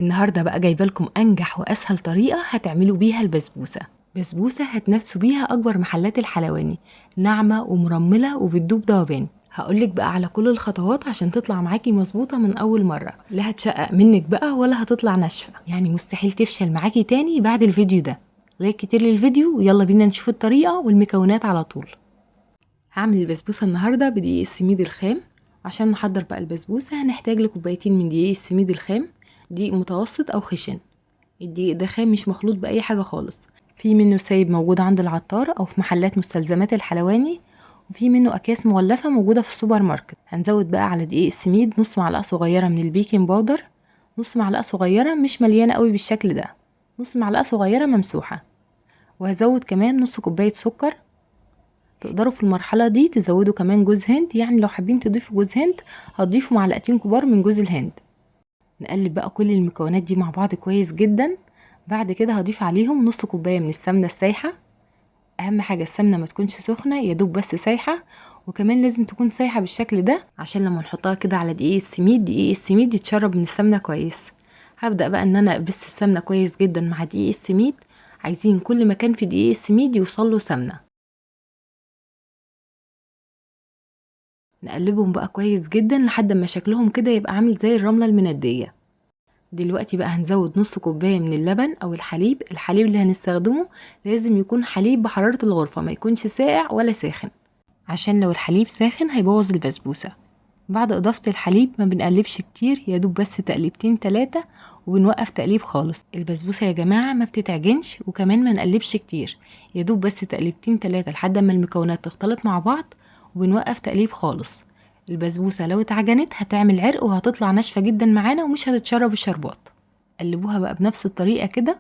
النهارده بقى جايبه لكم انجح واسهل طريقه هتعملوا بيها البسبوسه. بسبوسه هتنافسوا بيها اكبر محلات الحلواني، ناعمة ومرمله وبتدوب ذوبان. هقولك بقى على كل الخطوات عشان تطلع معاكي مظبوطة من اول مرة، لا هتشقق منك بقى ولا هتطلع ناشفة، يعني مستحيل تفشل معاكي تاني بعد الفيديو ده. like كتير للفيديو ويلا بينا نشوف الطريقة والمكونات على طول. هعمل البسبوسه النهارده بدقيق السميد الخام. عشان نحضر بقى البسبوسه هنحتاج لكوبايتين من دقيق السميد الخام، دقيق متوسط او خشن. الدقيق ده خام مش مخلوط باي حاجة خالص، في منه سايب موجود عند العطار او في محلات مستلزمات الحلواني، وفي منه اكياس مغلفه موجودة في السوبر ماركت. هنزود بقى على دقيق السميد نص معلقه صغيرة من ال baking powder، نص معلقه صغيرة مش مليانة قوي بالشكل ده، نص معلقه صغيرة ممسوحة، وهزود كمان نص كوباية سكر. تقدروا في المرحلة دي تزودوا كمان جوز هند، يعني لو حابين تضيفوا جوز هند هتضيفوا معلقتين كبار من جوز الهند. نقلب بقى كل المكونات دي مع بعض كويس جدا. بعد كده هضيف عليهم نص كوباية من السمنة السايحه. اهم حاجة السمنة ما تكونش سخنة، يا دوب بس سايحه، وكمان لازم تكون سايحه بالشكل ده عشان لما نحطها كده على دقيق السميد، دقيق السميد يتشرب من السمنة كويس. هبدا بقى ان انا ابس السمنة كويس جدا مع دقيق السميد. عايزين كل مكان في دقيق السميد يوصل له سمنه. نقلبهم بقى كويس جدا لحد ما شكلهم كده يبقى عامل زي الرملة المنديه. دلوقتي بقى هنزود نص كوباية من اللبن او الحليب. الحليب اللي هنستخدمه لازم يكون حليب بحرارة الغرفة، ما يكونش ساقع ولا ساخن، عشان لو الحليب ساخن هيبوظ البسبوسه. بعد اضافه الحليب ما بنقلبش كتير، يا دوب بس تقليبتين تلاتة وبنوقف تقليب خالص. البسبوسه يا جماعة ما بتتعجنش، وكمان ما نقلبش كتير، يا دوب بس تقليبتين تلاتة لحد ما المكونات تختلط مع بعض وبنوقف تقليب خالص. البسبوسه لو اتعجنت هتعمل عرق وهتطلع ناشفة جدا معانا ومش هتتشرب الشربات. قلبوها بقى بنفس الطريقة كده،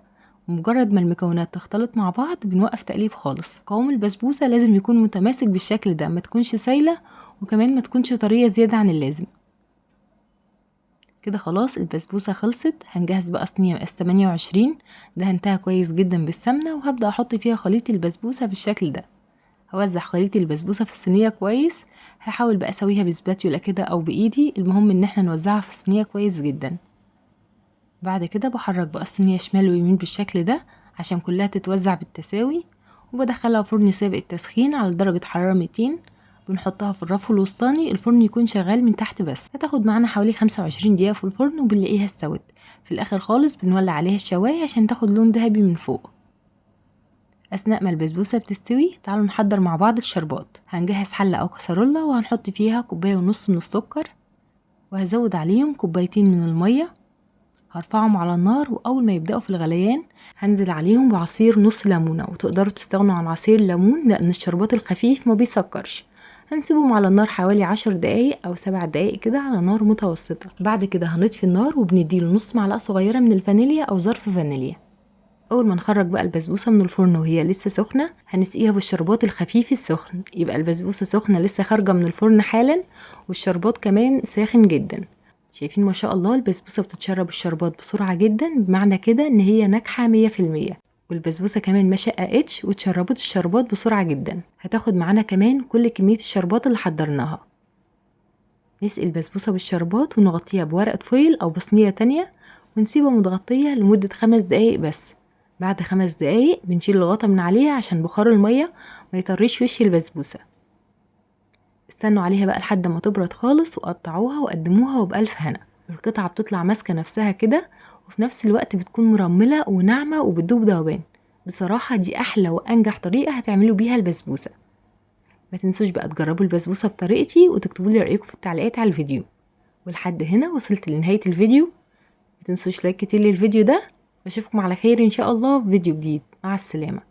ومجرد ما المكونات تختلط مع بعض بنوقف تقليب خالص. قوام البسبوسه لازم يكون متماسك بالشكل ده، ما تكونش سايله وكمان ما تكونش طرية زيادة عن اللازم. كده خلاص البسبوسه خلصت. هنجهز بقى صينية مقاس 28، دهنتها كويس جدا بالسمنه، وهبدا احط فيها خليط البسبوسه بالشكل ده. هوزع خليط البسبوسه في الصينية كويس. هحاول بقى اسويها بسباتيولا كده او بايدي، المهم ان احنا نوزعها في الصينية كويس جدا. بعد كده بحرك بقى الصينية شمال ويمين بالشكل ده عشان كلها تتوزع بالتساوي، وبدخلها فرن سابق التسخين على درجه حرارة 200. بنحطها في الرف الوسطاني، الفرن يكون شغال من تحت بس. هتاخد معانا حوالي 25 دقيقة في الفرن وبنلاقيها استوت. في الاخر خالص بنولع عليها الشوايه عشان تاخد لون ذهبي من فوق. اثناء ما البسبوسه بتستوي تعالوا نحضر مع بعض الشربات. هنجهز حله او كسرولة وهنحط فيها كوباية ونص من السكر، وهزود عليهم كوبايتين من المية. هرفعهم على النار، واول ما يبداوا في الغليان هنزل عليهم بعصير نص ليمونه، وتقدروا تستغنوا عن عصير الليمون لان الشربات الخفيف ما بيسكرش. هنسيبهم على النار حوالي 10 دقايق او 7 دقايق كده على نار متوسطه. بعد كده هنطفي النار وبنديله نص معلقه صغيرة من الفانيليا او ظرف فانيليا. اول ما نخرج بقى البسبوسه من الفرن وهي لسه سخنة هنسقيها بالشربات الخفيف السخن. يبقى البسبوسه سخنة لسه خارجه من الفرن حالا، والشربات كمان ساخن جدا. شايفين ما شاء الله البسبوسه بتتشرب الشربات بسرعة جدا، بمعنى كده ان هي ناجحة 100%. والبسبوسه كمان ما شققتش وتشربت الشربات بسرعة جدا. هتاخد معانا كمان كل كمية الشربات اللي حضرناها. نسقي البسبوسه بالشربات ونغطيها بورقه فويل او بصينيه تانية، ونسيبها متغطيه لمدة 5 دقايق بس. بعد 5 دقايق بنشيل الغطا من عليها عشان بخار المية ما يطريش وش البسبوسه. استنوا عليها بقى لحد ما تبرد خالص وقطعوها وقدموها وبألف هنا. القطعة بتطلع ماسكه نفسها كده، وفي نفس الوقت بتكون مرمله وناعمه وبتدوب ذوبان. بصراحة دي احلى وانجح طريقه هتعملوا بيها البسبوسه. ما تنسوش بقى تجربوا البسبوسه بطريقتي وتكتبوا لي رايكم في التعليقات على الفيديو. ولحد هنا وصلت لنهاية الفيديو. ما تنسوش like كتير للفيديو ده، واشوفكم على خير ان شاء الله في فيديو جديد. مع السلامة.